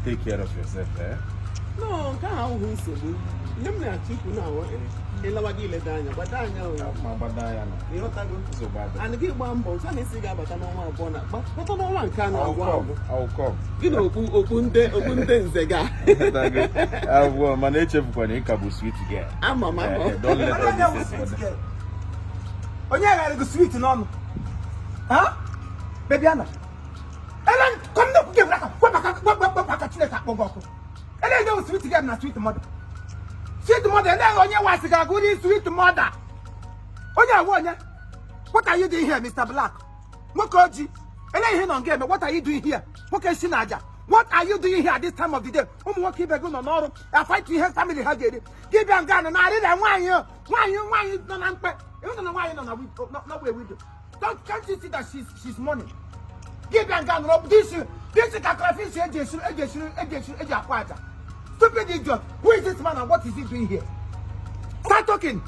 take care of yourself, eh? No, can't have who said it. You may have chicken now. Elawagile Danya, but Danya, you know, so bad. And give one boat and a cigar, but I don't want to bonnet. But I don't want can I'll come. You know, open the guy. I will manage when you come sweet again. I'm a mamma. Don't let her Oh, yeah, I go sweet and on. Huh? Baby Anna. Ellen, come up, give like a what and then go sweet again, not sweet mother. Sweet mother, and then on your wife, good sweet mother. Oh, yeah, one. What are you doing here, Mr. Black? Mokoji. And then on game, what are you doing here? Okay, Sinaja. What are you doing here at this time of the day? Walking back on order. I fight to her family. How did it? Give your gun and I didn't want you. Why you don't unpack? You don't know why you don't know. Not where we do. Can't you see that she's money? Give your gun up. This is a stupid idiot. Who is this man and what is he doing here? Start talking.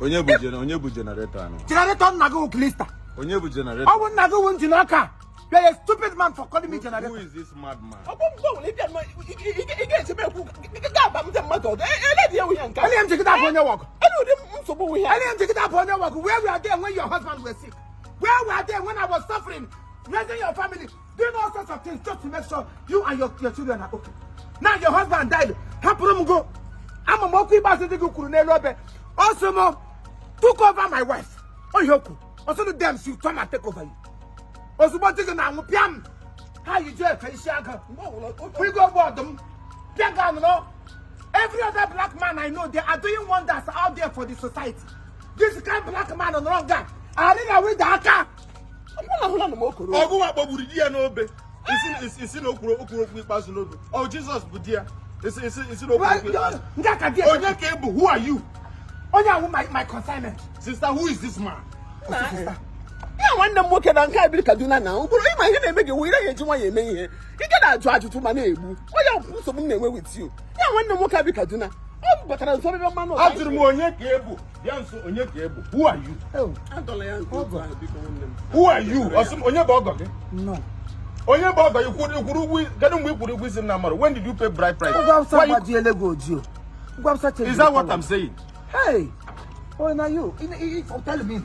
Onyebu generator. Generator Nago Klista. Onyebu generator. I won't Nago Junaka. You're a stupid man for calling me generator. Who is this madman? I won't go. He gets a bit of I am taking up on your walk. I know I am taking up on your walk. Where we are there when your husband was sick? Where we are there when I was suffering? Raising your family, doing all sorts of things just to make sure you and your children are okay. Now your husband died. Happen go. I'm a monkey bastard to go Kurune. Also, took over my wife. Oh, Yoku. Also, the damn she come and take over you. Also, what is now? Piam. How you do it, Shaka? We go about them. Pianga, no. Every other black man I know, they are doing wonders out there for the society. This kind of black man on the wrong guy. I think I will die. Oh, Jesus, who are you? Oh, my consignment. Sister, who is this man? Sister. Yeah, one them working on Kaduna now. But I might make a way to my name here. You cannot judge to my name. Why you put some name with you? Yeah, one them work at Kaduna. Oh, but I'm sorry, man. After Monyake, Onyeke, who are you? Oh, I don't know. Who are you? Or some Onyaboga? No. Onyaboga, you couldn't with him number. When did you pay bride price? Is that what I'm saying? Hey. Oh, now you. Tell me.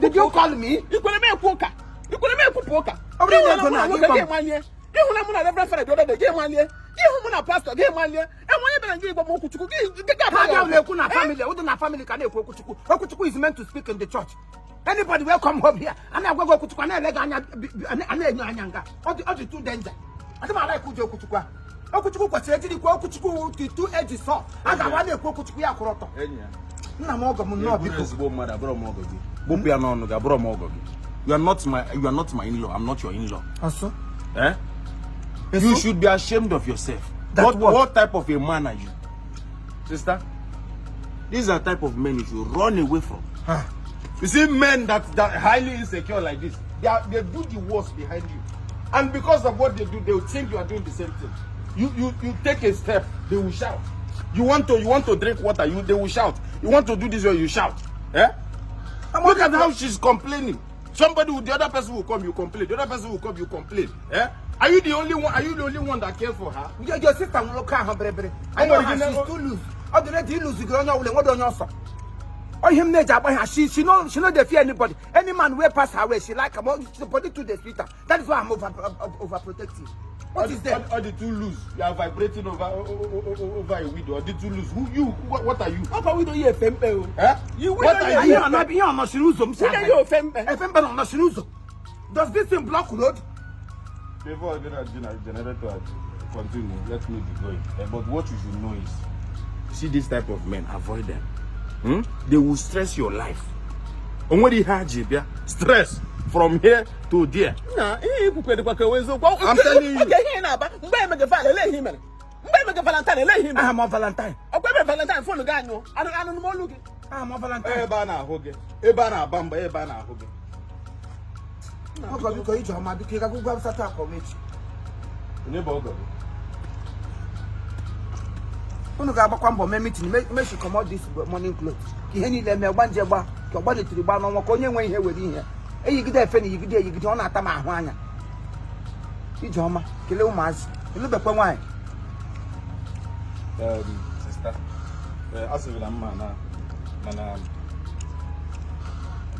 Did you call me? You could make poker. You could make poker. I'm not money. You want to have a friend the game one year. You want a pastor game 1 year. And when you give a moku to family can Okuchuku is meant to speak in the church. Anybody will come home here and I will go to and too danger. I don't like Okuchuku. Okuchuku was ready to go to 2 edges saw. I got one Okuchuku Yakroto. You are not my in-law. I'm not your in-law. Also? Eh? You should be ashamed of yourself. What type of a man are you? Sister? These are the type of men you should run away from. Huh. You see men that highly insecure like this, they do the worst behind you. And because of what they do, they will think you are doing the same thing. You take a step, they will shout. You want to drink water, they will shout. You want to do this, you shout. Eh? Look at how she's complaining. The other person will come, you complain. The other person will come, you complain. Eh? Are you the only one? Are you the only one that cares for her? Your sister will look at her, baby. I know she's too loose. How do they lose? You don't know what on your son. Oh, him nature, but she know they fear anybody. Any man will pass her way. She like her, she's body to the sweeter. That is why I'm overprotective. What is that? Or the two loose? You are vibrating over a widow. Or the two loose? Who you? What are you? How can we do you a fempe? Eh? What are you? I'm not Shiruzo. You a fempe? A fempe on the Shiruzo. Does this thing block road? Before I get a generator continue, let me be going. But what you should know is, see this type of men, avoid them. They will stress your life. Stress from here to there. I'm telling you. I'm a Valentine. I'm Valentine for the guy. No, I don't know looking. I'm a Valentine. Ebana hoge. Ebana bamba. Ebana hoge. No, because you might be able to go outside and come with you. Never go. When you go back home, meeting, make sure come out this morning clothes. You need them one jabba. Your body to the bar. No one when here with here. And you get a penny. You get on at Tamahwana. You Joma, kill your mask. You look why. Sister, as a man, I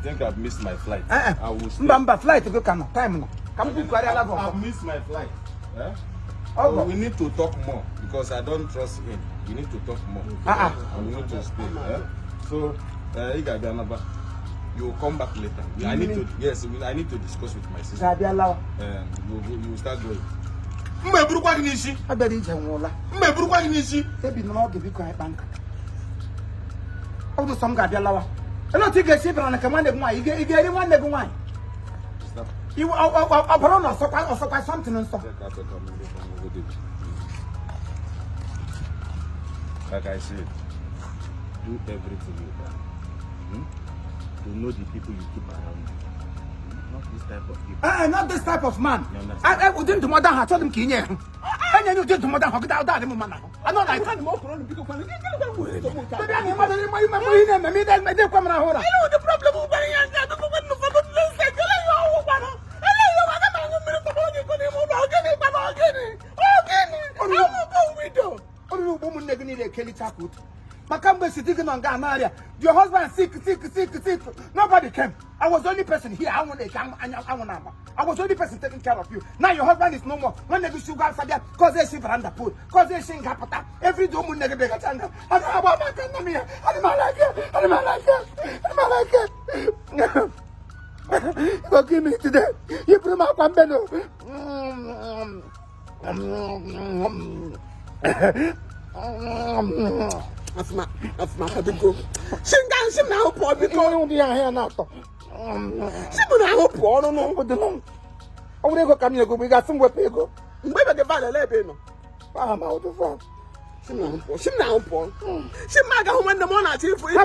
think I've missed my flight. I will stay. Mbamba flight to go time now. Come to I've missed my flight. So we need to talk more because I don't trust him. We need to talk more. And we need to stay. So, you will come back later. I need to I need to discuss with my sister. You will start going. I bet it's a wall. Maybe not give you quiet bank. Although some guy allow. I don't think I see on a command of wine. You get one never wine. You are something and stuff. Like I said, do everything you can to know the people you keep around you. Not this type of people. Not this type of man. I wouldn't do more than I told him, Kenya. And then you did more than I got out of him. I know I can't more from people. The problem your husband sick. Nobody came. I was the only person here. I was the only person taking care of you. Now your husband is no more. When they should go there, cause they see veranda pool, cause they sing capata. Every dome will never be a channel. I don't know about my family. I don't like it. Forgive me today. You put my pambeno. That's my happy go. She now poor because you are here now. She will now poor, no, but the long. I will never come here. We got somewhere to go. Maybe the valley lebeno. I'm out of fun. She now poor. She might go when the monarch for you.